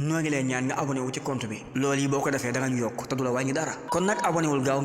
ñoo ngi lay ñaan nga abonné wu ci compte bi loolu yi boo ko defee da nga ñu yokk te du la wàññi dara kon nag abonné wul gaaw